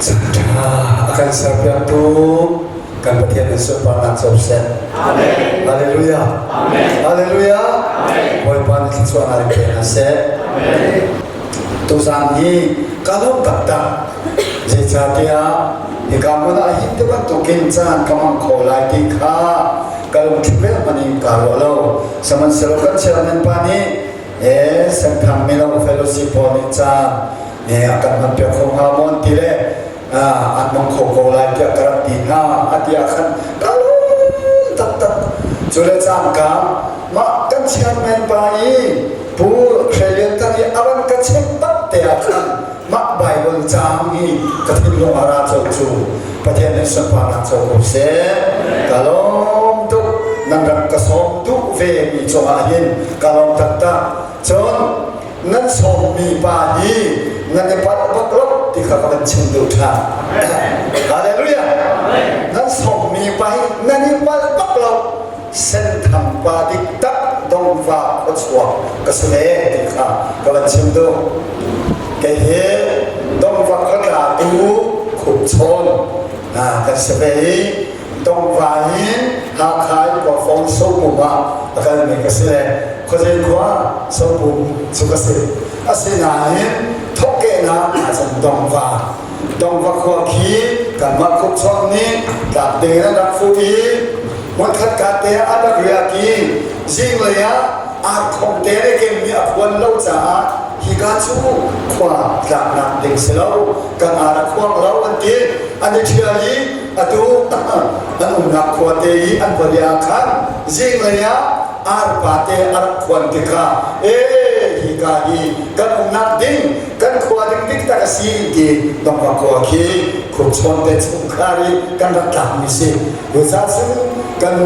Caanṭha a kan serpiaktu kan Pathian in sunparnak co seh. Amen. Hallelujah. Amen. Hallelujah. Amen. Bawipa nih thluachuahnak in pe hna seh. Amen. Tuzaan hi ka lawm taktak. Zeicahtiah hika hmun ah hin ti bantukin caan ka hmang kho lai ti kha ka lungthli bel hmanh in kaa ruah lo. Sihmanhsehlaw kan chairman pa nih eh Senthang Mino Fellowship pawl nih caan eh a kan hmanpiak kho hnga maw an ti le an hmang kho ko lai tiah ka rak ti hna a ti ah khan ka lung taktak. Cu le cangka mah kan chairman pa i Pu Hre Lian Thang i a van ka chimh bak te ah khan mah Bible caang hi ka thinlung ah ra colh cu Pathian nih sunparnak co ko seh. Ka lawm tuk nan rak ka sawm duh ve mi cungah hin ka lawm taktak. Cun nan sawmmi pa hi nan i palh bak lo ti kha ka van chim duh ṭhan. Hallelujah! Nan sawmmi pa hi nan i palh bak lo. Senthang pa dik tak dongva khuachuak ka si ve ti kha ka van chim duh. Kei hi dongva khuatla tu khupchawn kan si ve i dongva in Hakha in Khuafong Sopum ah a kalmi ka si le khuazei khua Sopum cu ka si. Asinain thawhkehnak ahcun dongva Dongva khua khi kanmah khupchawn nih tlak ding in an rak fuh i hmunkhat ka te ah an rak riak i zinglei ah arkhong te le kem nih a phuan lo caah hika cu khua tlaknak ding si lo kan ar a khuang lo an ti an i ṭhial i atu an umnak khua te i an va riah ah khan zinglei ah arpa te a rak khuan tikah ee hika hi kan umnak ding kan khua ding dik tak a si ti dongva khua khi khupchawn te chungkhar i kan rak tlakmi si Cucaah cun kan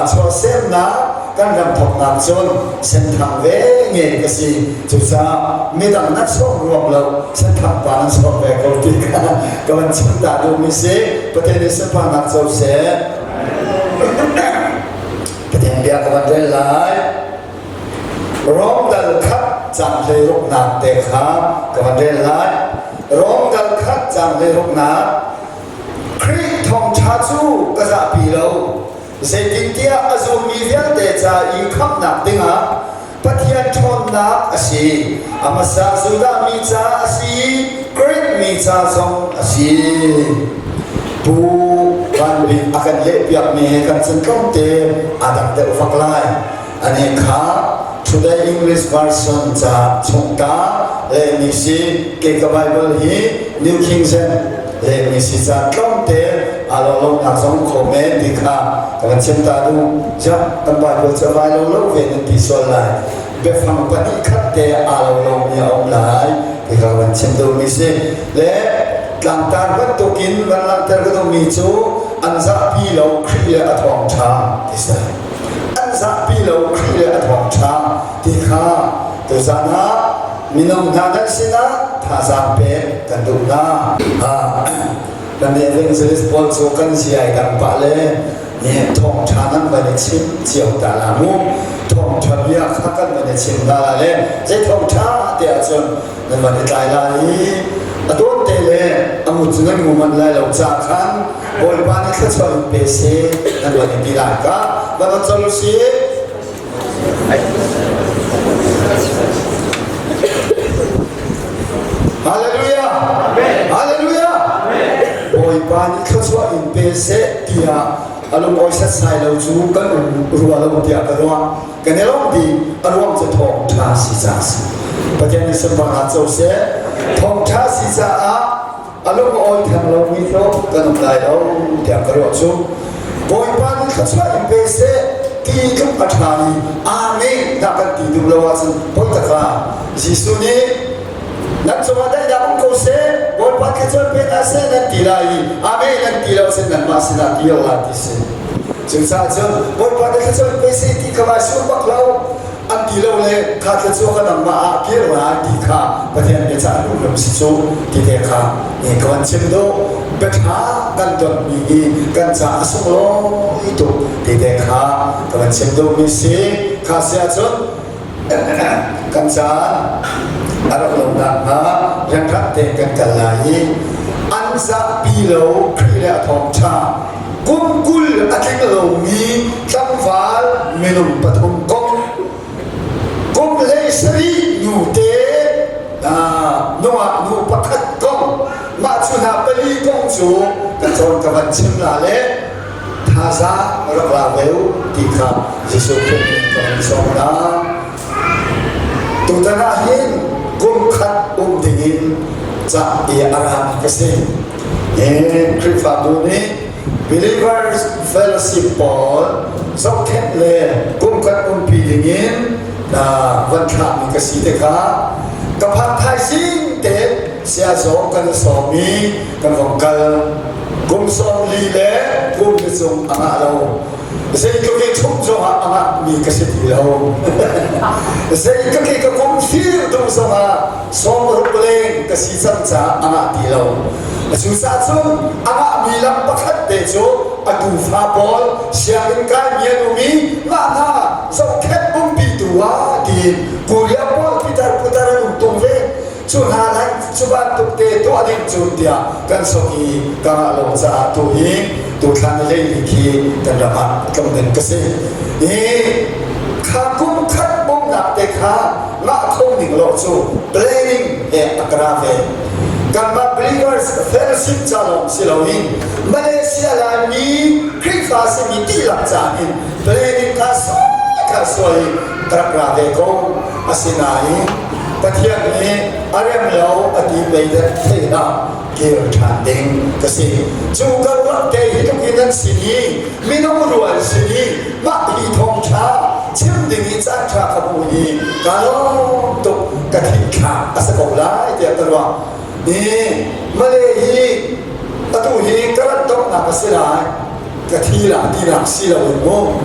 chuahsemnak kan ram thawknak cun senthang ve nge ka si. Cucaah midang nan sawm ruang lo senthang pa nan sawm ve ko ti kha ka van chim ta duhmi si. Pathian nih sunparnak co seh. Pathian bia ka van rel lai. Rom dal khat cang hlei ruknak te kha ka van rel lai. Rom dal khat cang hlei ruknak Khrih thawngṭha cu ka zahpi lo, zeitintiah a zummi vialte ca i khamhnak dingah Pathian ṭhawnnak a si. A hmasa Judah mi ca a si i Grik mi ca zong a si. Pu Van Bik a kan lehpiakmi he kan cun tlawmte aa dang deuh fak lai. Ani kha Today English Version ca chungta lehmi si kei ka Bible hi New King James lehmi si ca tlawmte aa lo lonak zong kho men ti kha ka van chim ta duh. Ja kan Bible cu vai lo lo ve nan ti sual lai. Biafang pahnih khat te aa lo lomi a um lai ti kha van chim duhmi si. Le tlangtar bantukin van langhter ka duhmi cu an zahpi lo Khrih le a thawngṭha ti si. An zahpi lo Khrih le a thawngṭha ti kha tuzan ah mino hna nan sinah thazaang pek kan duh hna. Kan evangelist pawl cu kan ziai dang pah le thawngṭha nan van i chim cio ta la mu. Thawngṭha bia kha kan van i chim hna la le zei thawngṭha te ahcun nan van i tlai lai i a dawt te le a ngut cu nan ngu manh lai lo ca khan Bawipa nih thluachuah in pe seh nan van i ti lai ka van on col usih. Hallelujah! Hallelujah! Bawipa nih thluachuah in pe seh tiah a lungawi setsai lo cu kan um rua lo tiah ka ruah. Kan i lawmh dih a ruang cu thawngṭha si caah a si. Pathian nih sunparnak co seh. Thawngṭha si caah a lung a awi theng lomi cu kan um lai lo tiah ka ruah cu. Bawipa nih thluachuah in pe seh ti tluk a ṭha i Amen dah kan ti duh lo ahcun poi taka Jesuh nih nan cungah daihnak um ko seh Bawipa thluachuah pe hna seh nan ti lai i Amen nan ti lo sin nanmah sinah kir lai ti si. Cucaah cun Bawipa nih thluachuah pe seh ti kha vai sur bak lo an ti lo le kha thluachuah kha nangmah ah kir lai ti kha Pathian biacah duh lam si cu ti te kha ni ka van chim duh biaṭha kan tonmi hi kan caah a sunglawi tuk ti te kha ka van chim duhmi si kha si ahcun kan caan a rak lo nakhnga rianrang tein kan kal lai i an. zahpi lo Khrih le a thawngṭha kum 20 a tling lomi tlangval minung pathum kong kum 17 nute nungak nu pakhat kong mah cu hna pali kong cu ka cawn ka van chim la le thazaang rak la ve u ti kha Jesuh Khrih nih ka van sawm hna. Tutan ah hin kum khat um dingin ca i a rami ka si. Khrihfabu nih Believers Fellowship pawl zohkhenh le kum khat umpi dingin van thlahmi ka si te kha ka phak thaizing te sia zong kan i sawm i kan vong kal. Kum 40 le kum ni cung a ngah lo. Zeitluk i chung zongah a ngahmi ka si ti lo. Zeitluk i ka kum fir tung zongah 60 leng ka si cang caah a ngah ti lo. Cucaah cun a ngahmi lam pakhat te cu a tufa pawl sianginn kaimi an um i mah hna zohkhenh umpitu ah tiin Korea pawl pitar putar an um tung ve. Cu hna lai cu bantuk te tuah ding cu tiah kan sok i ka ngah lo caah tu hi tuthla ni hlei khi kan ram ah tlung ding ka si. Hi kha kum khat bawmhnak te kha ngah kho ning lo cu planning he a ka ra ve. Kanmah believers fellowship ca lawng si loin Malaysia Laimi Khrihfa simi dihlak ca in planning kha suai kha suai ka rak ra ve ko. Asinain Pathian nih a rem lo a ti mei dek theihnak kir ṭhan ding ka si. Cu karlak te hi tluk in an sin i minung rual sin i mah hi thawngṭha chim ding i caan ṭha ka hmu hi ka lawm tuk ka thih thlak a si ko lai tiah ka ruah. Ni Malay hi atu hi ka rat donghnak a si lai ka thi la tinak si loin mu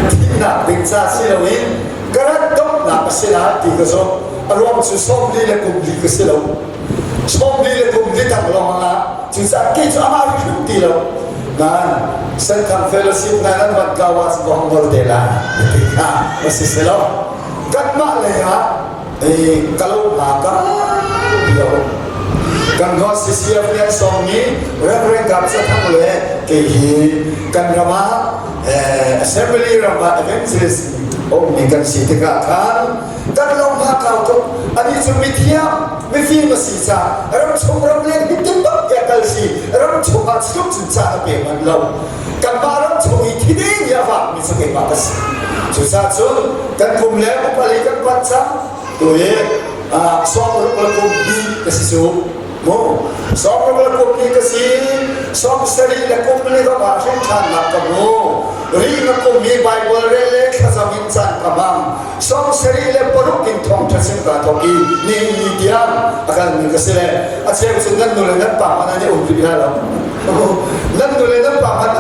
thihnak ding ca si loin ka rat donghnak a si lai ti ka zumh a ruang cu 40 le kum li ka si lo 40 le kum li tak lawng ah cucaah kei cu amah hrim ti lo nan Senthang Fellowship nan an van kau ah bong ngol te la ti kha a si si lo kanmah lei ah ka lo hna ka bio kan ho CCF nih an sawmmi Reverend Gap Sathang le kei hi kan ram ah assembly ram ah evangelist ummi kan si tikah khan kan lo hna kau tuk ani cu mithiam mifim a si ca ram chung ram leng hitin bak ya kal si ram chung ah chung cun ca a pe man lo kanmah ram chung i thi ding i a vak mi cu keimah ka si cucaah cun kan kum le upali kan panh cang tu hi 60 le kum hnih ka si cu mu 60 le kum hnih ka si 70 le kum li ka mah hrin ṭhannak ka mu ri na kum hi Bible rel le thlacam in caan ka hmang 76 in thawngṭha chim kaa thawk i nihin ni tiang a kalmi ka si le a cheu cu nan nu le nan pa hmanh an i um rih hna lo nan nu le nan pa hmanh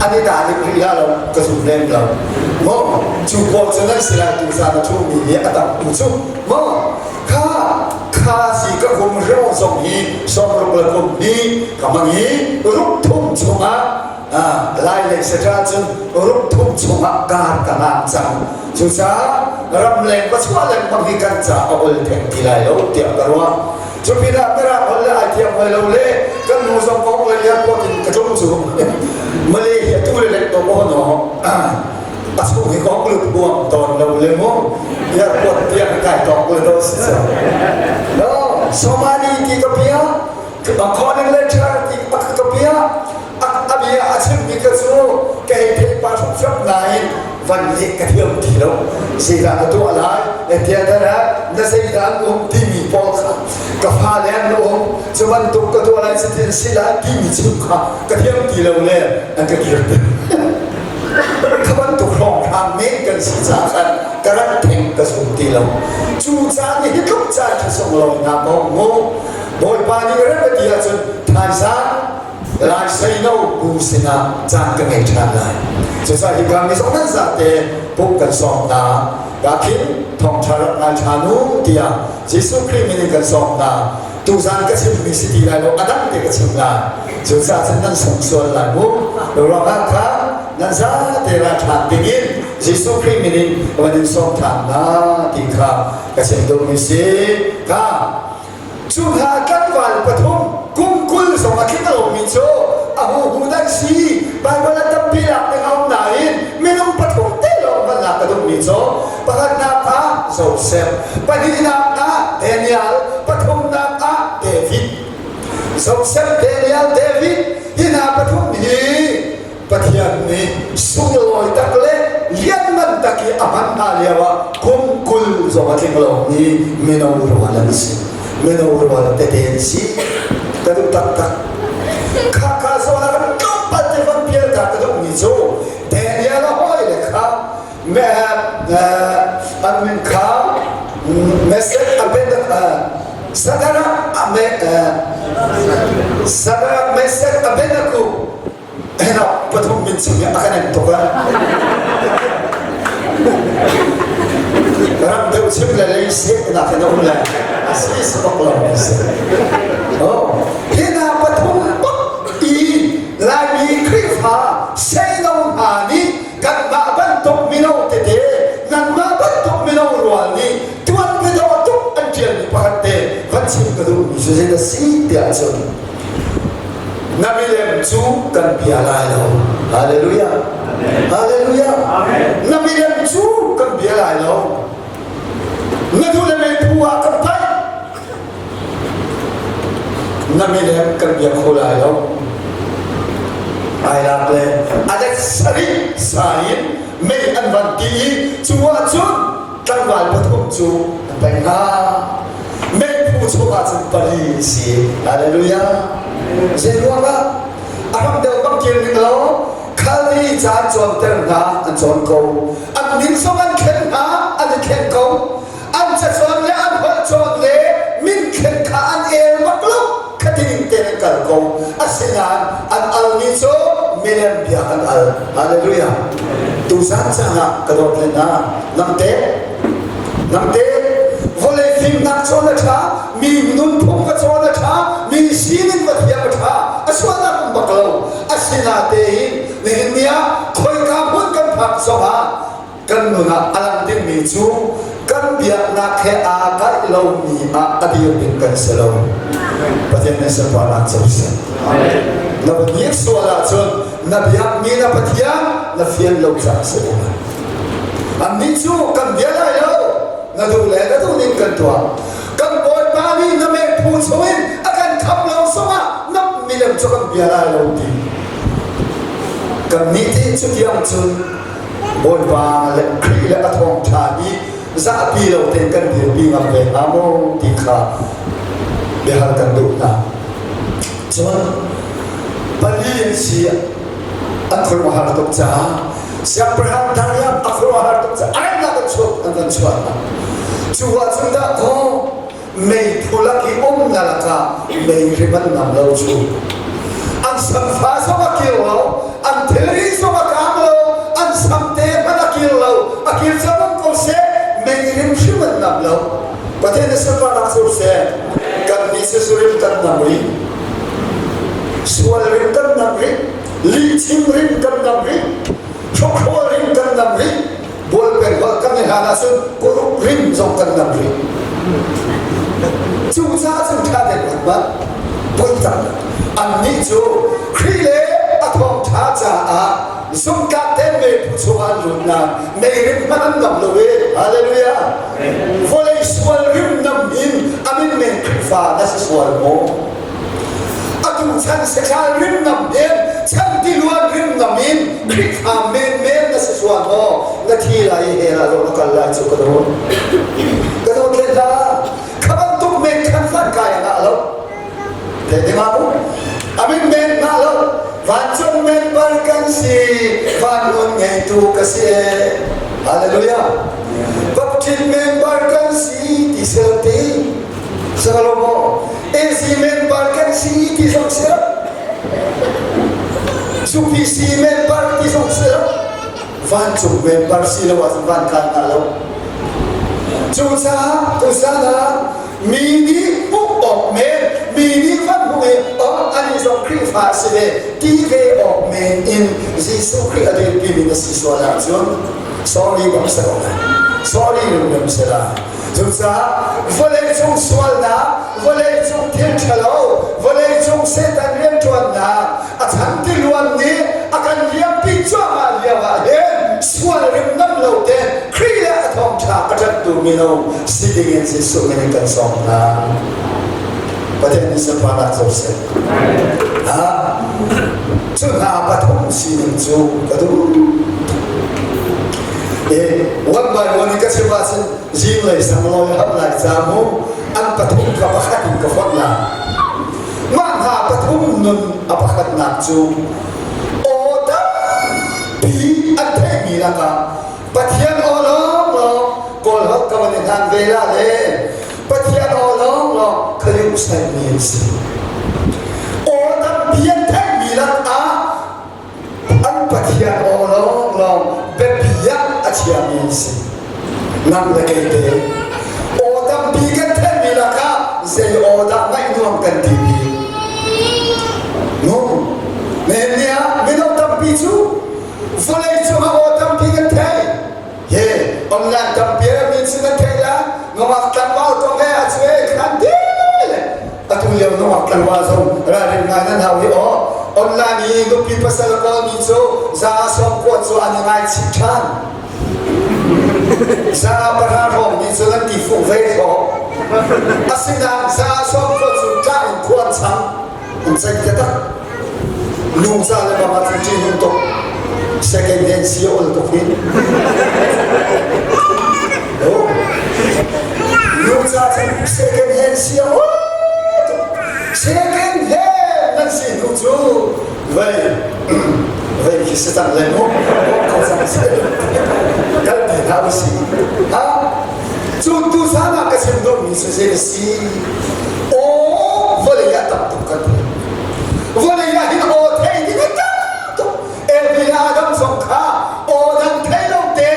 an i dah rih hna lo ka zum lem lo maw cu pawl cu nan si lai tu zan a ṭhumi hi a tam tu cu maw kha kha si ka kum hro zong hi 60 le kum ni ka hmang i ruk thum chungah lai lei satra cun ruk thum chungah kar ka ngak cang cucaah ramleng va chuah lengmang hi kan ca a ol theng ti lai lo tiah ka ruah cu pinah mirang holh le ai thiam hoi lo le kan nu zong kong le airport in ka tlung cu Malay hi atu le lek to ko no a chung hi kong lut buang tawn lo le mu airport tiang kai tong le to si no Somali ti ka pia calling letter ti ka pia a bia a chimmi ka cu ka hei theih pa hrimhrim nain van leh ka thiam ti lo zeidah na tuah lai na tiah na zeidah an um timi pawl kha ka fale an um cu bantuk ka tuah lai cutin si lai timi chim kha ka thiam ti lo le an ka kir kha bantuk hrawnghrang men kan si caah khan ka rak theng ka zum ti lo cu caan hi tluk caan ṭha sunglawi hna ko mu Bawipa nih rem a ti ahcun thaizang Lai seino bu sinah caan ka ngei ṭhan lai. Cucaah hika mi zong nan zate pumh kan sawm hna. Ka khin thawngṭha rak ngai ṭhan u tiah Jesuh Khrih min in kan sawm hna. Tuzan ka chimmi si ti lai lo, a dang te ka chim lai. Cucaah cun nan sung sual lai mu. Ruangah khan nan zate ra ṭhan dingin Jesuh Khrih min in van in sawm ṭhan hna ti kha ka chim duhmi si. Ka Cu hna tlangval pathum kum 20. zong a tling lomi cu a huhu dan si. Baibal a tampi lak ding a um nain minung pathum te lawng van lak ka duhmi cu pakhatnak ah Joseph, pahnihnak ah Daniel, pathumnak ah David. Joseph, Daniel, David hi hna pathum hi Pathian nih sunglawi tak le lianngan tak i a hman hna lio ah kum 20 zong a tling lomi mino rual an si. Mino rual tete an si. Ka duh taktak. Kha kha zawn ah kan tlawmpal te van pial ta ka duhmi cu Daniel a hawi le kha an min kha Mesek Abednego Sadara Sadara Mesek Abednego hena pathum min chim hi a kan en tuk ah ram deuh chim le lei seh nak in a um le a si si bak lo mi si oh hina pathum bak i Laimi Khrihfa seino hna nih kanmah bantuk mino tete nanmah bantuk mino rual nih tuan biadawh tuk an ṭialmi pakhat te van chim ka duhmi cu zei dah si tiah cun na milem cu kan bia lai lo. Hallelujah. Hallelujah. Na milem cu kan bia lai lo. Na duh le meiphu ah kan paih. Na milem kan bia kho lai lo. Ai lak le alek sarih sa in mei an van ti i cu ahcun tlangval pathum cu an paih hna. Meiphu chungah cun pali si. Hallelujah. Zei ruangah a ram deuh bang kir ning lo Khaldi ca an cawnter hna an cawn ko. An min zong an thlen hna an i thlen ko. An cacawn le an holh cawn le min thlen kha an el bak lo. Khatining te an kal ko. Asinain an almi cu milem bia an al. Hallelujah. Tuzan caan ah ka dawt le hna nangte nangte vawlei fimnak cawn a ṭha mi nunphung va cawn a ṭha mi sining va thiam a ṭha a sualnak um bak lo asinatein nihin ni ah khoika hmun kan phak zongah kan nun ah a lang dingmi cu kan biaknak he aa kaih lomi ah a dir ding kan si lo. Pathian nih sunparnak co seh. Na va sual ahcun na biakmi na Pathian na fian lo caah si ko lai. Annih cu kan bia lai lo, na duh le na duh ning kan tuah. Kan Bawipa nih na meiphu chungin a kan kham lo zongah na milem cu kan bia lai lo ti. Kannih ti cutiang cun Bawipa le Khrih le a thawngṭha nih zahpi lo tein kan dirpi ngam ve hnga maw ti kha biahal kan duh hna. Cun pali an si an khuaruahhar tuk caah siangpahrang Darius a khuaruahhar tuk caah arennak an chuak an kan chuah hna. Cu ahcun dah kaw meiphu lak i um na lakah mei rim an nam lo cu. An samfa zong a kir lo, an thilri zong a kang lo, an samte hmanh a kir lo, a kir cang um ko seh, mei rim hrim an nam lo. Pathian nih sunparnak cu seh, kan nih susurim kan nam rih, sual rim kan nam rih, lihchim rim kan nam rih, hrokhrawl rim kan nam rih, bualpeng holh kan i hlan ahcun kuruk rim zong kan nam rih. Cucaah cun ṭha tein ruat hmanh. Poi tak. Annih cu Khrih le a thawngṭha caah zumhtlak tein meiphu chungah an lut nain meirim hmanh an nam lo i Hallelujah. Vawlei sual rim nam in a min men Khrihfa na si sual maw? Atu chan saṭhal rim nam in chan tiluan rim nam in Khrihfa menmen na si sual maw? Na thi lai i hell ah na kal lai cu ka dawt. Ka dawt le hlah. Kha bantuk men khan fan kai a ngah lo. Thei ma mu? A min men ngah lo. Vancung member kan si, van nun ngeitu ka si e. Hallelujah. Baptist member kan si ti sel ti. Salomo. AC member kan si ti zong si lo. UPC member ti zong si lo. Vancung member si lo ahcun van kai hna lo. Cucaah tusan ah mi nih hmuh awk men, mi nih van hmuh i oh anih zong Khrihfa a si ve ti ve awk men in Jesuh Khrih a dirpimi na si sual ahcun sorry bak si ko lai. Sorry rimrim si lai. Cucaah vawleicung sualnak, vawleicung thil ṭhalo, vawleicung Satan rianṭuannak a chan tiluan nih a kan liampi cuahmah lio ah hin sual rimnam lo te Khrih le a thawngṭha a ṭanhtu mino si dingin Jesuh min in kan sawm hna. Pathian nih sunparnak co seh. Cu hna pathum sining cu ka duh. One by one in ka chim ahcun zinglei sanglawi ham lai ca mu an pathum kha pakhat in ka fonh lai. Mah hna pathum nun a pakhatnak cu aw tampi an theihmi lakah Pathian aw lawnglawng Kawl holh ka van i hlan ve la le Pathian aw lawnglawng kha saimi an si. Aw tampi an theihmi lakah an Pathian aw lawnglawng biapi ah a chiami an si. Nang le kei te aw tampi kan theihmi lakah zei aw dah ngaih nuam kan ti bik? Nu, nihin ni ah mino tampi cu vawlei cungah aw tampi kan theih. He online tampi mi cu nan theih la nungak tlangval kong he a cu khan te le atu lio nungak tlangval zong ralrin ngai nan hau hi aw online i nupi pasal kawl mi cu za sawm kuat cu an i ngaichih ṭhan za pahra hrawng mi cu nan ti fuh ve khawh asinain za sawm kuat cu tlah in khuan chang an ceih taktak nu ca le bang ah cun ṭihnung tuk second hand si a ol tuk hi nu ca cun second hand si a ol tuk second hand nan si hnu cu vei vei khi si cang le mu ko cang si kal ti hna usih ha cu tu zan ah ka chim duhmi cu zei a si aw vawlei ah tam tuk kan theih vawlei ah hin aw thei ding a tam tuk Evi le Adam zong kha aw dang thei lo te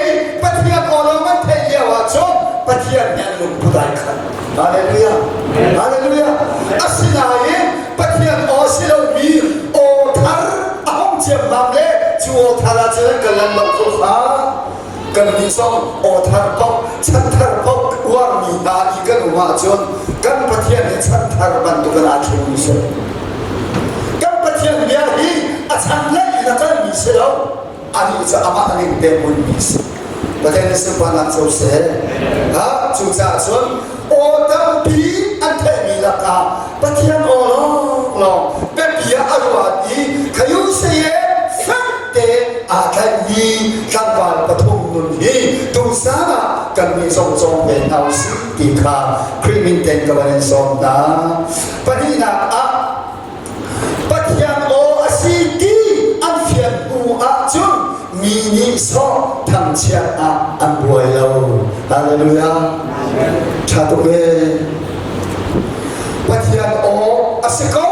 Pathian aw lawng an theih lio ah cun Pathian nih an lungput ai khat Hallelujah Hallelujah asinain Pathian aw si lomi aw thar a hong ciammam le cu aw thar ah cun an kan lengmang kho kha Kannih zong aw thar paoh, chan thar paoh uarmi hna i kan um ahcun kan Pathian hi chan thar bantukin aa thlengmi si. Kan Pathian bia hi a chan lei in a kalmi si lo, anih cu amah ning te hmunmi si. Pathian nih sunparnak co seh. Ha, cucaah cun aw tampi an theihmi lakah Pathian aw lawnglawng biapi ah a ruat i khayu saye fek te aa tlaihmi tlangval pathum nun hi tuzan ah kannih zong cawng ve hna usih ti kha Khrih min tein ka van in sawm hna. Pahnihnak ah Pathian aw a si ti an fian hnu ahcun mi nih sawh thangchiat ah an buai lo. Hallelujah. Ṭha tuk ee. Pathian aw a si ko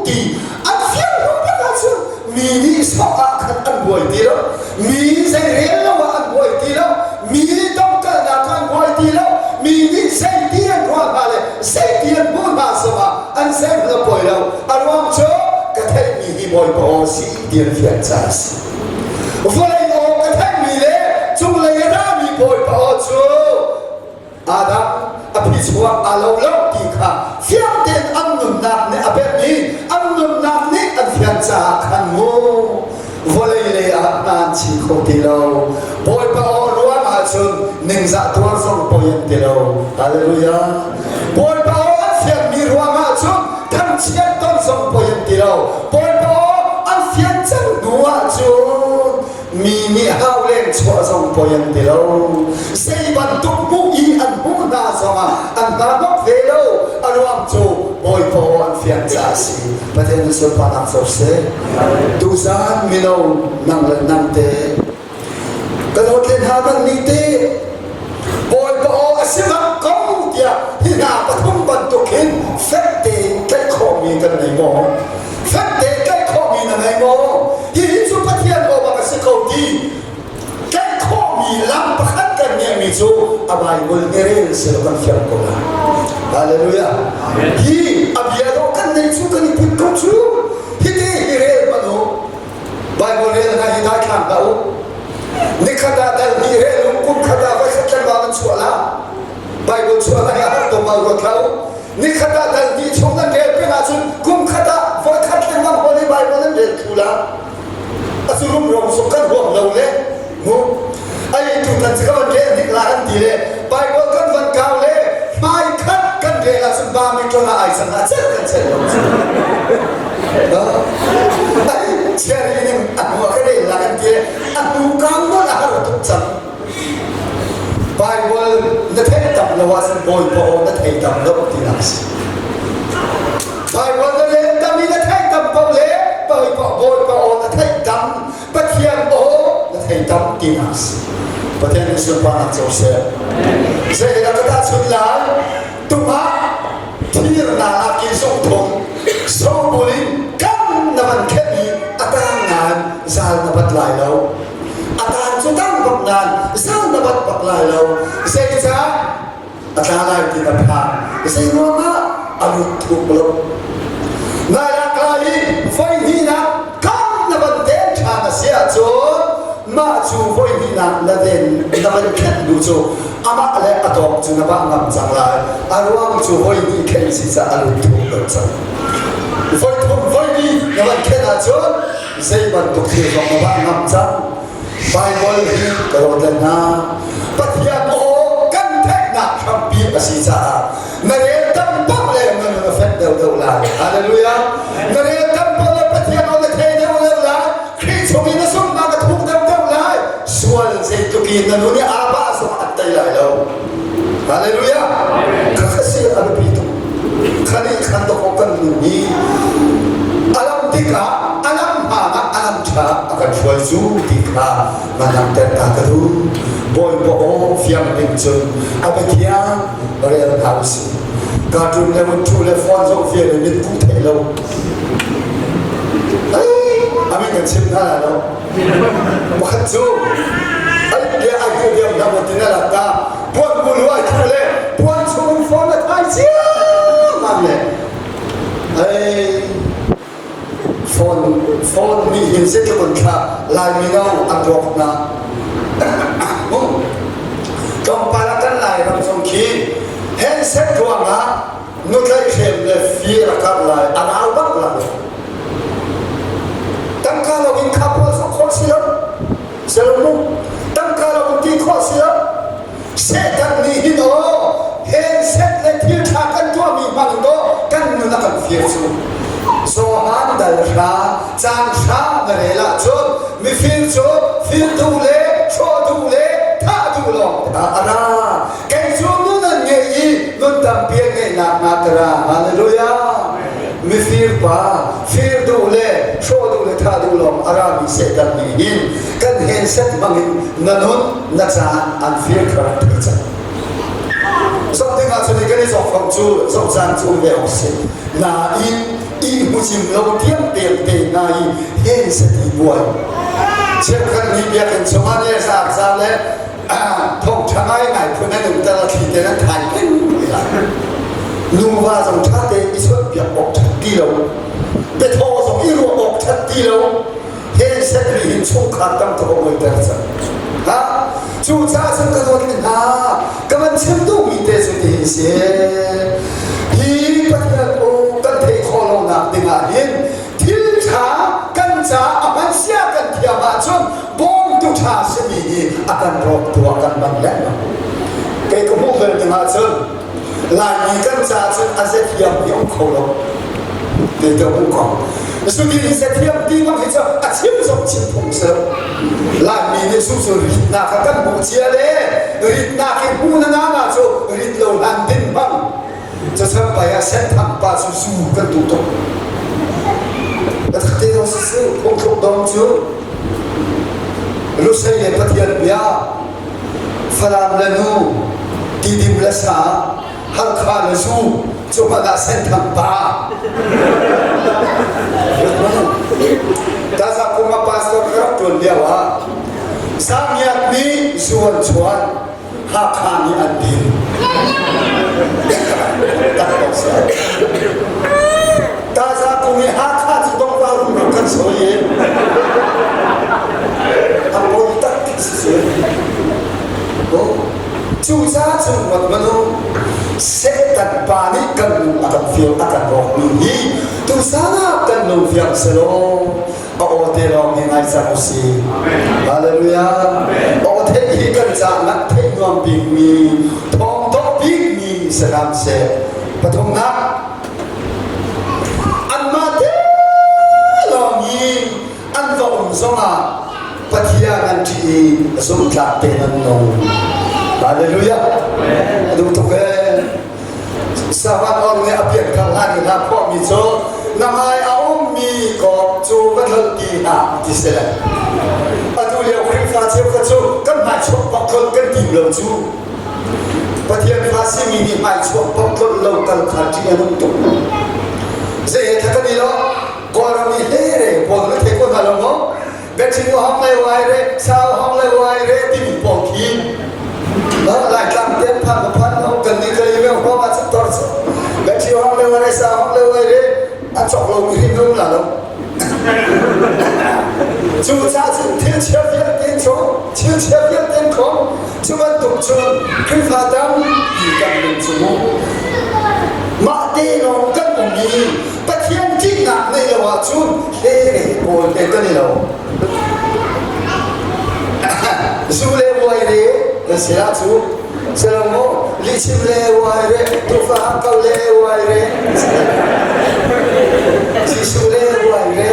ti an fian hnu tak ahcun mi nih sawh ah khan an buai ti lo. Mi zei rel lo ah an buai ti lo. Mi dohkalnak ah an buai ti lo. Mi nih zei ti an ruah hna le zei ti an hmuh hna zongah an zeihmanh a buai lo. A ruang cu ka theihmi hi Bawipa aw si ti an fian caah a si. Vawlei aw ka theihmi le cunglei a rami Bawipa aw cu Adam a phichuak aa lo lo ti kha fiang tein an nunnak nih a pemh i an nunnak nih an fian caah khan mu vawlei lei ah hna an chi kho ti lo. Bawipa aw ruang ahcun ningzah tuar zong poi an ti lo. Hallelujah. Bawipa aw an fianmi ruang ahcun thangchiat ton zong poi an ti lo. Bawipa aw an fian cang hnu ahcun mi nih hau leng chuah zong poi an ti lo. Zei bantuk hmuh i an hmuh hna zongah an hna hnok ve lo. A ruang cu Bawipa aw an fian caah a si. Pathian nih sunparnak co seh. Tuzaan mino nang le nang te ka dawt le hna nan nih te Bawipa aw a si bak ko tiah hi hna pathum bantuk hin fek tein tlaih khawhmi kan nei maw? Fek tein tlaih khawhmi na ngei maw? Hihi cu Pathian aw bak a si ko ti tlaih khawhmi lam pakhat kan ngeihmi cu a Bible nih rel si lo kan fiang ko lai. Hallelujah. Hi a bia dawh kan neih cu kan i put ko cu. Hiti hi rel hmanh u. Bible rel hna hi daithlang hlah u. Nikhat ah dal hnih rel u, kum khat ah voi khat lengmang an chuah la. Bible chuah lai ah har to ma ruat hlah u. Nikhat ah dal hnih chung nan rel peng ahcun kum khat ah voikhat lengmang Holy Bible nan rel thlu la. Acu rumro sung kan huam lo le mu ai tu tan si ka van rel dik la an ti le Bible kan van kau le hmai khat kan rel ahcun ba mi ṭon ah ai sang ah cel kan cel lo cu. Ai chiari ning a hnu ah ka rel la kan ti le a hnu kau nawl a har tuk cang. Bible na theih tam lo ahcun Bawipa aw na thei tam lo tinak a si. Bible na rel tam i na theih tam paoh le Bawipa Bawipa aw na theih tam, Pathian aw na thei tam tinak a si. Pathian nih sunparnak co seh. Zeidah ka tahchunh lai? Tungah thir na ah ki zong thum sobul in kam na van khenh i a tang nain zal na bat lai lo. A tan cu tang bak nain zal na bat bak lai lo. Zeicah a tla lai ti na phang. Zei ruangah a lut thuk lo. Nai lak lai i voi hnihnak kam na van den ṭhan a si ahcun mah cu voi hnihnak na den na van khenh hnu cu amah le a tawk cu na vah ngam cang lai. A ruang cu voi hnih khenh si caah a lut thuk lo cang. Voi thum voi li na van khenh ahcun zei bantuk thil zong na vah ngam cang. Baibal hi ka dawt le hna Pathian aw kan theihnak hrampi a si caah na rel tam paoh le na nun a fek deuhdeuh lai. Hallelujah. Na rel tam paoh le Pathian aw na thei deuhdeuh lai. Khrih chung i na zumhnak a thuk deuhdeuh lai. Sual zeitluk in na nun i aa bah zong an tei lai lo. Hallelujah. Khakha si a biapi tuk. Khani khan dawk kan nun hi alam tikah alam hmaan ah alam ṭha a kan hruai cu ti kha man langhter ta ka duh. Bawipa aw fiang ding cun a biathiang rel hna usih. Cartoon le vun le phone zoh fian in mit kuh thei lo. Amin kan chim hna lai lo. Pakhat cu ai bia ai ku diam hna maw tin a lak ta puan bulu ai thu le puan chung phone a thai ciammam le ai phone phone nih hin zeitluk in thla Lai mino an rawk hna. Tlawmpal ah kan Lairam zong khi handset ruangah nutlaih hrem le fir a karh lai a rau bak la tangka lo in kha pawl sok khawh si lo selo mu tangka lo in ti khawh si lo Satan nih hin aw handset le thil ṭha kan tuahmi hmang dawh kan nun a kan fir cu Johan dal hra caan hra na rel ahcun mifir cu fir duh le hrawh duh le thah duh lawng a ra Kei cu nun an ngei i nun tampi an ngeihnak hnga ka ra. Hallelujah. Mifir pa, fir duh le hrawh duh le thah duh lawng a rami Satan nih hin kan handset hmangin na nun, na caan an fir kha rak thei cang. Zoh ding ahcun kan i zawk fang cu zoh caan cu um ve awk si. Nain i hmucim lo tiang tiang te hna i handset i buai. Cheukhat nih biakinn chungah ne zaar zaar le thawngṭha ngaingai phun an um tar a thli te nan thai peng lai. Nuva zong ṭha tein i chawnhpiak awk ṭhat ti lo. Biathaw zong i ruah awk ṭhat ti lo. Handset nih hin chungkhar tam tuk a buaiter cang. Ha? Cucaah cun ka dawt hna, ka van chim duhmi te cu ti hin si. Hi Pathian aw kan theih khawh lonak dingah hin thil ṭha kan caah a hman sia kan thiam ahcun bawmtu ṭha simi hi a kan rawktu ah kan hman lengmang. Kei ka hmuh bel ding ahcun Laimi kan caah cun a zathiam hi um kho lo ti ka hmuh ko. Cuti in zathiam ti bang hi cu a chim zong chim phung si lo. Laimi nih cu cu ritnak kha kan hmuh cia le ritnak hi hmu na na cu rit lo hlan din bang Cachan pai ah senthang pa cu zu kan duh tuk. Biatak te dong si phungthluk dong cu Lusei le Pathian bia, Falam le nu, Tidim le sa, Halkha le zu, cu hmanh ah senthang pa. Taza kum ah pastor ka rak ṭuan lio ah Sangiat nih zu an chuan. Hakha nih an din. Taza kung i Hakha cu dongva rum kan sawi i a poi tak si si. Cucaah cun rat manu. Satan pa nih kan lung a kan fir a kan rawkmi hi tusan ah kan lung fiang selaw a aw te lawng hi ngai cang usih. Hallelujah. Aw theih hi kan caah ngat theih nuam bikmi, thawng dawh bikmi si hram seh. Pathumnak, anmah te lawng hi an va um zongah Pathian an ṭih i zumhtlak tein an nung. Hallelujah. A duh tuk ee. Savan on nih a pianthar hlan in a phuahmi cu na hmai a ummi kawp cu va tlolh ti hlah ti si le. Atu lio Khrihfa cheukhat cu kan hmai chuak bak tlolh kan tim lo cu. Pathian fa simi nih hmai chuak bak tlolh lo tal kha ṭih a nung tuk. Zei he kha kan i lo Kawlram i hle pawl na thei ko hna lo maw? Biachim hong le wai re, sau hong le wai re timi pawl khi Laitlang te phan ma phan no kan ni kali me hong a chak tor Biachim hong le wai re, sau hong le wai re a chok lo mi hrim lung la lo. Cu ca cun thil chia vialte chung, thil chia vialte khong, cu bantuk cun Khrihfa tampi kan lung cu mu. Mah te lawng kan um i Pathian ṭihnak neih lo ahcun hle pawl he kan i lo. Zu le vuai le kan si ahcu selo maw lihchim le vuai re tufa hangkau le vuai re Jesuh le vuai re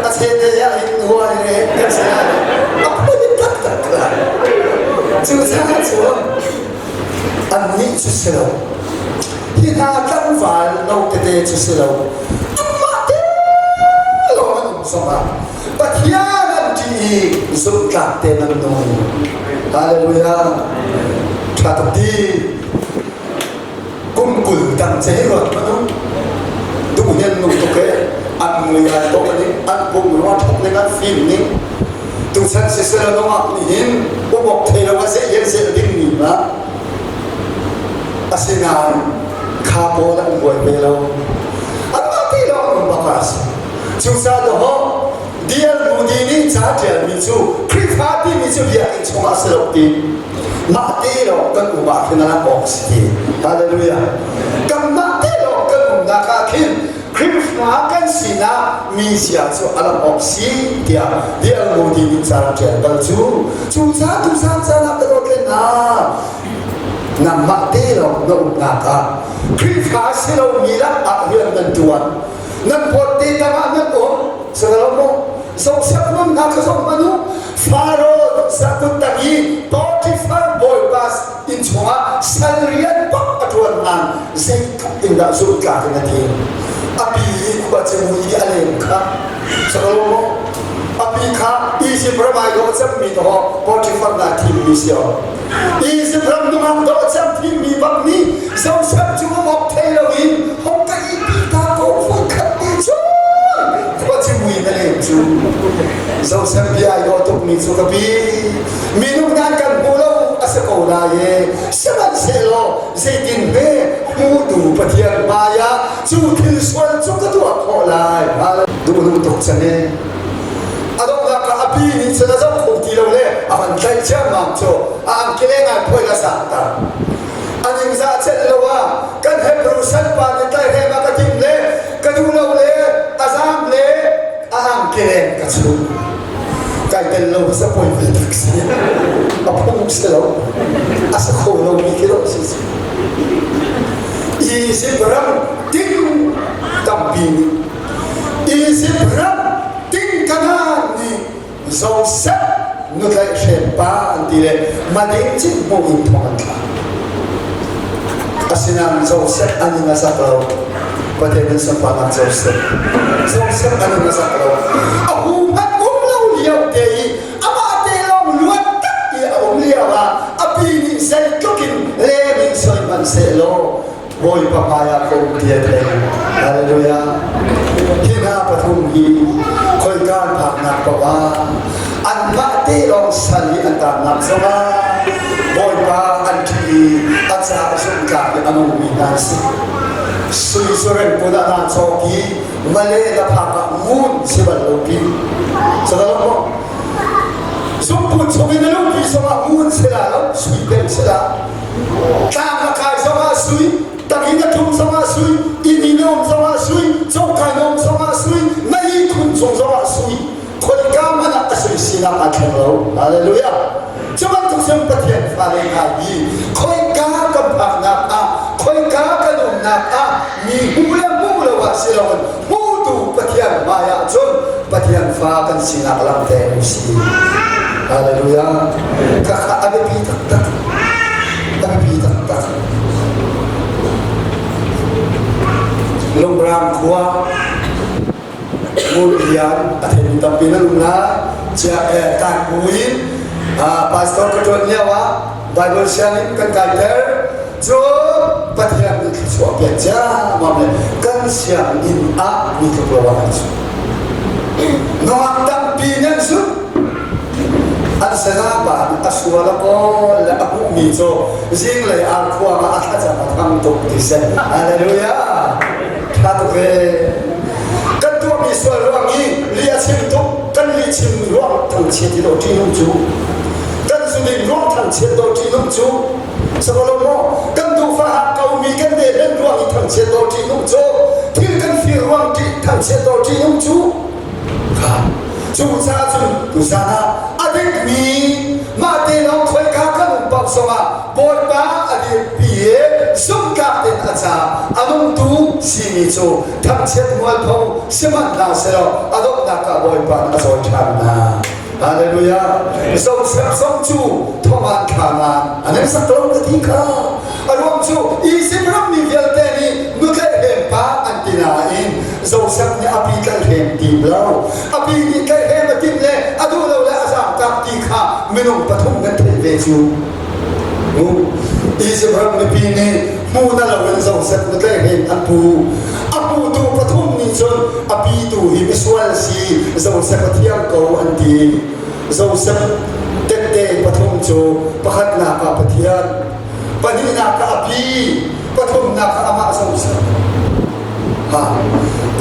a chete ah hin vuai re kan si lai a phun taktak la cu caah cun annih cu si lo Hi hna tlangval no tete cu si lo anmah te lawng an um zongah Pathian an ṭih i zumhtlak tein an nung. Hallelujah. Ṭha tuk ti. Kum 20 dang che hi ruat hmanh u. Duhnian nung tuk e an mui ai dawh ning an pum rua ṭhat ning an fim ning tuchan sisela nungak nih hin umok thei lo a zeh yen zeh ding mi hna Asinain kha pawl an buai ve lo. Anmah ti lawng um bak a si. Cucaah dawh D.L. Moody nih ca ṭialmi cu Khrihfa timi cu biakinn chungah si lo ti mah te lawng kan um ah khin a lang awk a si ti. Hallelujah. Kanmah te lawng kan umnak ah khin Khrihfa kan sinak mizia cu a lang awk si tiah D.L. Moody nih ca rak ṭial bal cu. Cucaah tuchan caan ah ka dawt len hna. Nangmah te lawng na umnak ah Khrihfa si lomi lak ah rian nan ṭuan. Nan pawt te tangah nan um. Silo maw? Joseph nun hna kha zoh hmanh u. Faro zakut tang i Potiphar bawipa inn chungah sal rian bak a ṭuan nain zeitluk in dah zumhtlak in a dir. A pi i khua cemui i a lem kha silo maw? A pi kha Izipt ram ai dawh cemmi dawh Potiphar na thimmi si o. Izipt ram nungak dawh cem thimmi bak nih Joseph cu mawk thei loin hong ka ihpi ta ko fun khat ni cun khua cimui na lem cu Joseph bia ai dawh tukmi cu ka pi minung nan kan hmu lo a si ko lai e sihmanhsehlaw zeitin hme hmutu Pathian hmai ah cu thil sual cu ka tuah khawh lai duh tuk cang e a donghnak ah a pi nih cun a zoh kho ti lo le a van tlaih ciammam cu a angki leng ah phuai a sangter a ningzah celh lo ah kan Hebrew salpa nih tlaihhrem a ka timh le ka duh lo le a zaam le a angki leng ka chuh kai tel lo sa poi ve tak si a phung si lo a sa kho lo mi khi lo si si Izipt ram ting tampi nih Izipt ram ting Kanaan nih Joseph nutlaihhrem pa an ti le mading cin hmuh in thong an thlak. Asinain Joseph an in a zak lo. Pathian in sunparnak Joseph. Joseph an in a zak lo. A hu hmanh um lo lio te i amah te lawng luat tak i a um lio ah a pi nih zeitluk in lem in soi hmanh sehlaw Bawipa hmaiah ka um ti a thei. Hallelujah. Hi hna pathum hi khoika an phaknak paoh ah anmah te lawng sal i an taannak zongah Bawipa an ṭih i a caah zumhtlak i a nungmi hna an si. Sui zuren kut ah naa cawk i male na phak ah ngun si bal lo pi. Sadalo maw? Zungput chung i na lungpi zongah ngun si la lo, sui peng si la. Tlang na kai. zongah sui, tangin a ṭum zongah sui, inn i na um zongah sui, coka na um zongah sui, na ihkhun cung zongah sui, khoika hmanh ah a sui sinak aa thleng lo. Hallelujah. Cu bantuk cun Pathian fale hna hi khoika kan phaknak ah, khoika kan umnak ah mi hmuh le hmuh lo ah si loin hmutu Pathian hmai ah cun Pathian fa kan sinak langhter u si. Hallelujah. Khakha a biapi taktak. A biapi taktak. Lungrang khua Ngun Lian a theimi tampi nan um lai. Chia taan buin pastor ka ṭuan lio ah Bible sianginn kan kaiter. Cun Pathian nih thluachuah pek ciammam le kan sianginn ah mi tluk lo ah an sung. Nungak tampi nan sung. An saya pa nih a sual a kawl le a hmuhmi cu zinglei arkhuang ah a thlacam a thang tuk ti si. Hallelujah! Tha tuk ve. Kan tuahmi sual ruang i li a chim tuk, kan li chim ruang thangchiat hi lo ṭihnung cu. Kan zudin ruang thangchiat lo ṭihnung cu. Sabalo maw kan duhfah ah komi kan ne hlen ruang i thangchiat dawr ṭihnung cu thil kan fir ruang ṭih thangchiat dawr ṭihnung cu kha cu caah cun tuzan ah a dikmi mah te lawng khoika kan um paoh zongah Bawipa a dirpi i zumhtlak tein a ca a nungtu simi cu thangchiat mualpho sihmanh hna selaw a donghnak ah Bawipa nih a cawi ṭhan hna. Hallelujah. Joseph zong cu thongan thla ngan an in sak lo ka ti kha. A ruang cu Egypt ram mi vialte nih nutlaih pa an ti nain Joseph nih a pi tlaihhrem tim lo. A pi nih tlaihhrem a tim le a duh lo le a zaamtak ti kha minung pathum kan theih ve cu. Egypt ram mipi nih hmu na loin Joseph nutlaihhrem an pu. A putu pathum nih cun a pitu hi misual si Joseph a thiang ko an ti. Joseph tette pathum cu pakhatnak ah Pathian, pahnihnak ah a pi, pathumnak ah amah Joseph. Ha.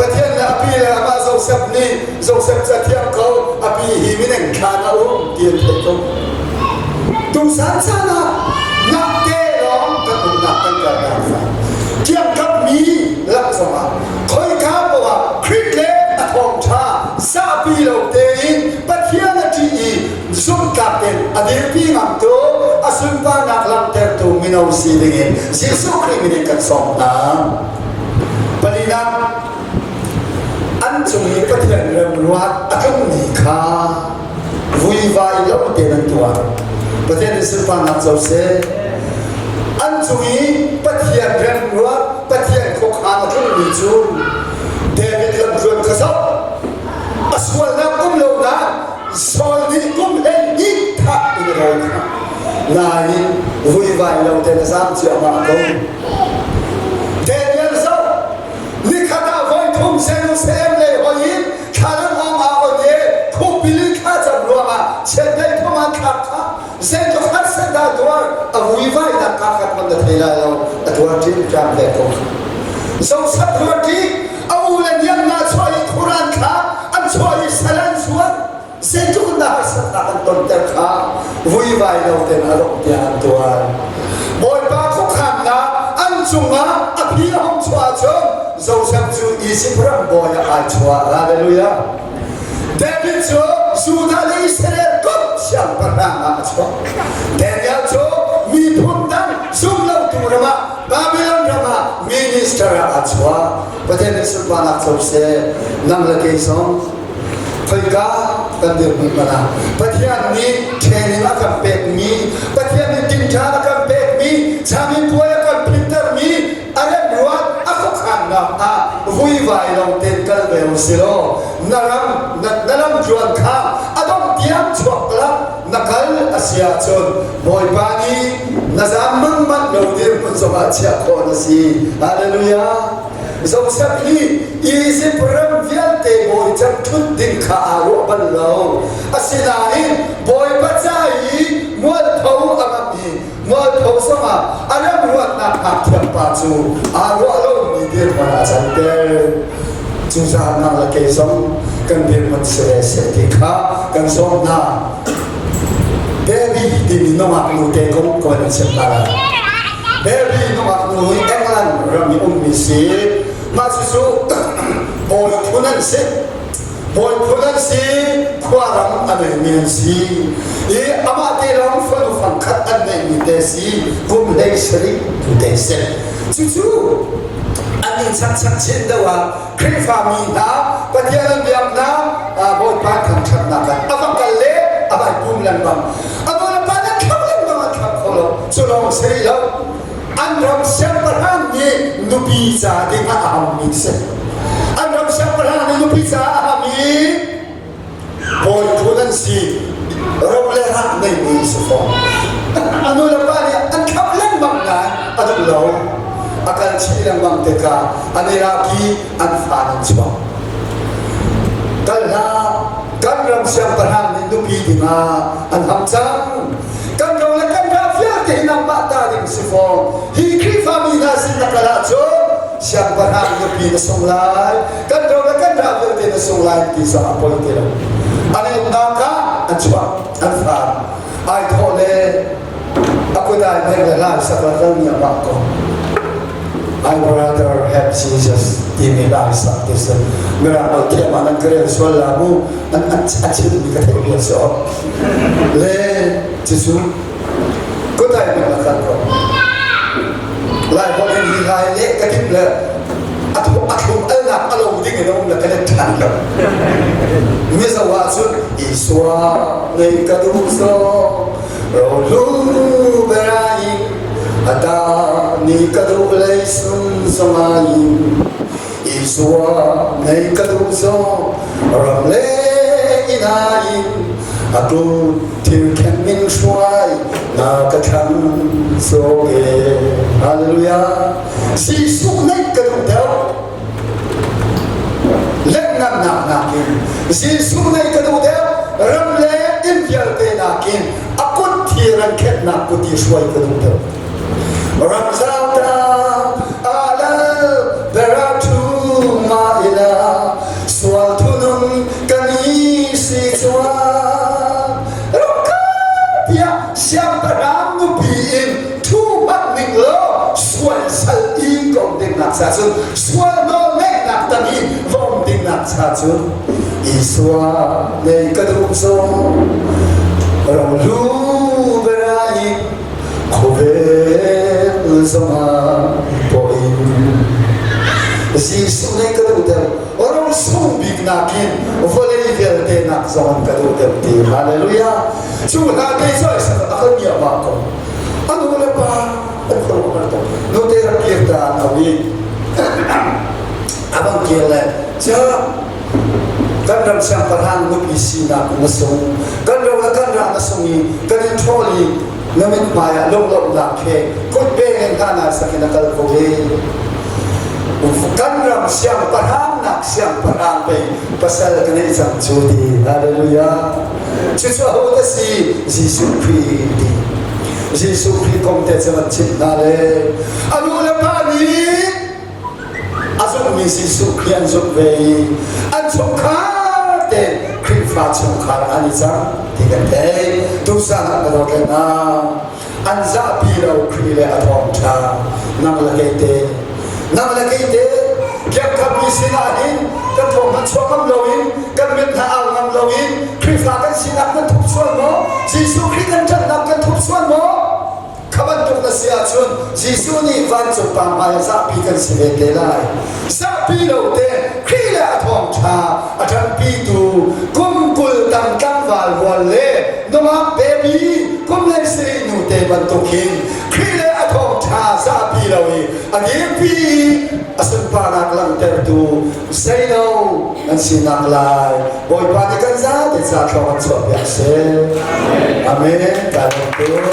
Pathian le a pi le amah Joseph nih Joseph cu a thiang ko, a pi hi mineng thlan a um ti an theih ko. Tusan caan ah ngakte lawng kan umnak kan kalnak fa. Kiangkap mi lak zongah khoika paoh ah Khrih le a thawngṭha zapi lo tein Pathian a ṭih i zumhtlak tein a dirpi ngamtu a sunparnak langhtertu mino si dingin Jesuh Khrih min in kan sawm hna. Palinak, an cung i Pathian remruat a tlungmi kha vuivai lo tein an tuah. Pathian nih sunparnak co seh. An cung i Pathian remruat, Pathian khuakhan a tlungmi cu David lamtluan kha zoh. A sualnak um lo nain Saul nih kum 12 thah in a rawi kha. Nain vuivai lo tein a zaam ciahmah ko. Daniel zoh nikhat ah voithum Jerusalem lei hoi in thlalang awng aa on i khukbil in thlacam ruangah chiandeih thong an thlak kha zeitluk harsat dah tuar a vuivainak kaa khat hmanh na thei lai lo a tuar ṭimṭam ve ko. Joseph ruat i a u le niamnak chuah i khuran thlak an chuah i sal an zuat zeitluk in dah harsatnak an tonter kha vuivai lo tein a dongh tiang an tuar. Bawipa khuakhannak an cungah a phi a hung chuah ahcun Joseph cu Izipt ram bawi ah ai chuah. Hallelujah. David cu Judah le Israel komh siangpahrang ah a chuak. Daniel cu miphun dang zumlotu ram ah Babylon ram ah minister ah a chuah. Pathian nih sunparnak co seh. Nang le kei zong Khoika kan dirhmun hmanh ah Pathian nih training a kan pekmi, Pathian nih tinṭan a kan pekmi, camipuai a kan phittermi, a remruat a khuakhannak ah vuivai lo tein kal ve u si law na ram na lamtluan kha a dongh tiang chuak lak na kal a si ahcun Bawipa nih na zaam mangmanh lo dirhmun zongah chiah khawh na si. Hallelujah. Joseph hi Izipt ram vialte bawi cem ṭhut ding kha aa ruah bal lo. Asinain Bawipa ca i mualpho a ngamh i mualpho zongah a ram ruatnak ngakṭhiam pa cu aa ruah lomi dirhmun ah a canter. Cucaah nang le kei zong kan dirhmun si ve seh ti kha kan sawm hna. Debbie timi nungak nute kong ka van in chimh hna lai. Mary nungak nu hi England ram i ummi si. Mah cucu bawi phun an si. Bawi phun an si, khuaram a neimi an si. I amah te lawng fanu fangkhat an neihmi te si, kum 17 tu te si. Cucu an in changchang chin deuh ah Khrihfami hna Pathian an biaknak Bawipa thangṭhatnak ah a va kal le a vai pum lengmang. A nulepa nih thlak lengmang an thlak kho lo. Cu lawng si rih lo. An ram siangpahrang nih nupi ca ding ah a hammi si. An ram siangpahrang nih nupi ca a ham i bawi phun an si ro le rak neimi si fawn. A nu le pa nih an thlap lengmang nain a duh lo. A kal chih lengmang tikah an i lak i an fa an chuak. Kal hlah, kan ram siangpahrang nih nupi dingah an ham cang. Kan ro le kan ram vialte hi nangmah ta ding si fawn. Hi Khrihfami hna sin na kal ahcun siangpahrang nupi na sung lai. Kan ro le kan ram vialte na sung lai ti zong a poi ti lo. An umnak kha an chuak, an far. Ai thawh le a kut ai hmeng le lai sak la kal mi amah ko. I rather have Jesus timi lai sak ti si. Mirang holh thiam ah nan ka rel sual la mu an an a chimmi ka theih bia si awk. Le cucu kut ai hmeng la kal ko. Lai holh in hi lai le ka tip le a thlum alnak a lo ding in a um le ka let ṭhan lo. Mizo ahcun Isua nei ka duh zawng rohlu berain ata ni ka duh lei sung zongain Isua nei ka duh zawng ram le inain atu thil khen min hruai na ka thlang so ke. Hallelujah. Jesuh nei ka duh deuh lengngannak nakin Jesuh nei ka duh deuh ram le inn vialte nakin a kut thir an khenhnak kut i hruai ka duh deuh. Ramzau ta alal beratu ma ila sual thunung kan i si chuan rukka tiah siangpahrang nupi in thu hmanh ning law sual sal i ko dingnak cha cun sual nawl ngeihnak tang i vom dingnak cha cun Isua nei ka duh zong rohlu berai khuavel zongah pawhin Jesuh nei ka duh deuh ro sung bik nakin vawlei vialte nak zong ka duh deuh ti. Hallelujah. Cu hna te cu ai sak a kan ngiah ma ko. A nu le pa an khuaruahhar tuk. Nute rak kir ta an au i a bang kir le ca kan ram siangpahrang nupi sinak na sung, kan ro le kan ra na sung i kan in ṭhawl i na mithmai ah lunglawmhnak he kut beng in hna nai sak in a kal ko ve. Kan ram siangpahrang nak siangpahrang pei pasal ka neih cang cu ti. Hallelujah. Cucu aho dah si? Jesuh Khrih ti. Jesuh Khrih kong te cu an chimh hna le a nu le pa nih a zumhmi Jesuh Khrih an zumh ve i an chungkhar te Khrihfa chungkhar an i cang ti kan theih. Tuchan ah ka dawt le hna an zahpi lo Khrih le a thawngṭha nang le kei te nang le kei te kiangkapmi sinah hin kan thawng hmanh chuak ngam loin kan mit hna au ngam loin Khrihfa kan sinak kan thup sual maw? Jesuh Khrih kan ṭanhnak kan thup sual maw? Kha bantuk na si ahcun Jesuh nih vancung pa hmai ah zahpi kan si ve te lai. Zahpi lo te Khrih le a thawngṭha a ṭanpitu kum 20 tam tlangval rual le nungak baby kum 17 nu te bantuk hin Khrih le a thawngṭha zahpi lo i a dirpi i a sunparnak langhtertu zeilo nan sinak lai Bawipa nih kan zate ca thluak an chuah piak seh. Amen. Ka lawm tuk.